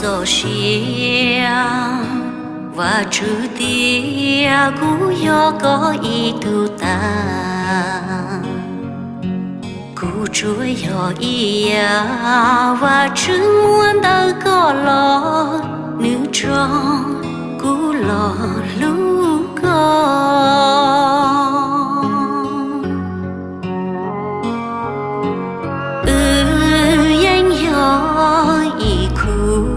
txoj sia. Vajtswv tias kuv yog koj ib tug tag, kuv tsuas yog ib yam. Vajtswv muab ntawm koj los, nws tso kuv los hlub koj. Wb yeej yog ib khub,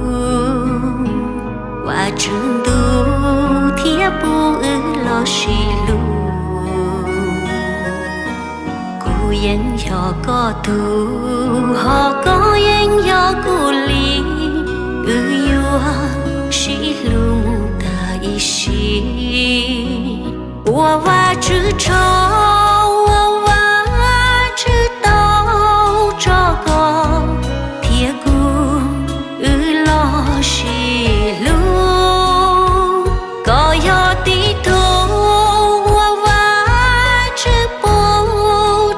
Vajtswv ntuj thiab pub wb los sib hlub. Kuv yeej yog koj tug, hos koj yeej yog kuv li. Wb yuav sib hlub mus tag ib sim. Ua Vajtswv tsaug, ua Vajtswv tsaug tso koj thiab kuv wb los sib hlub. Koj yog tib tug uas Vajtswv pub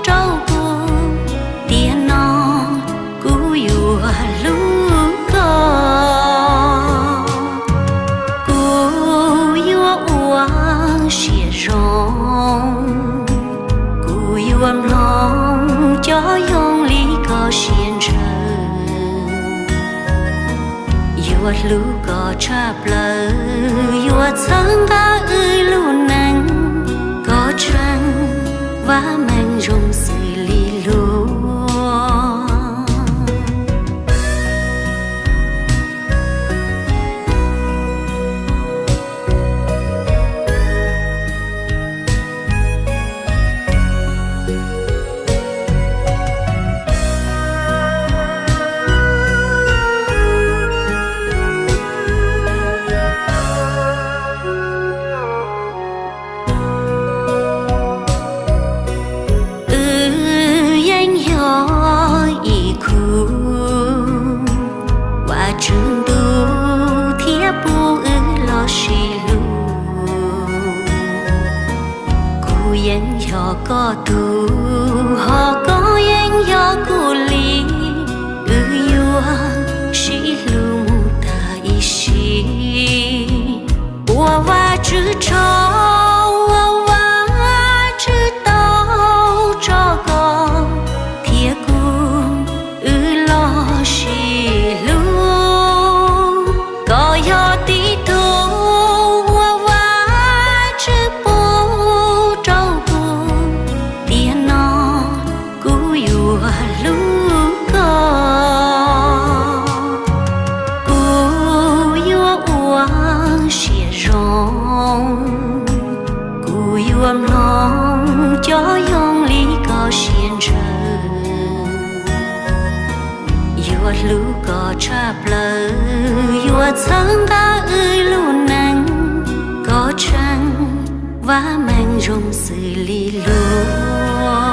rau kuv, tiam no kuv yuav hlub koj. Kuv yuav ua siab zoo, kuv yuav mloog cov yoo li koj siab ntshaw. Yuav hlub koj tshaj plaws, yuav txhawb nqa wb lub neej, koj tseem vam meej zoo xws li luag. Wb yeej yog ib khub, Vajtswv ntuj thiab pub wb los sib hlub. Kuv yeej yog koj tug, hos koj yeej yog kuv li. Wb yuav sib hlub mus tag ib sim. Ua Vajtswv tsaug, ua Vajtswv tsaug tso koj thiab kuv wb los sib hlub. Koj yog tib tug uas Vajtswv pub rau kuv, tiam no kuv yuav hlub koj. Kuv yuav ua siab zoo, kuv yuav mloog cov yoo li koj siab ntshaw. Yuav hlub koj tshaj plaws, yuav txhawb nqa wb lub neej, koj tseem vam meej zoo xws li luag.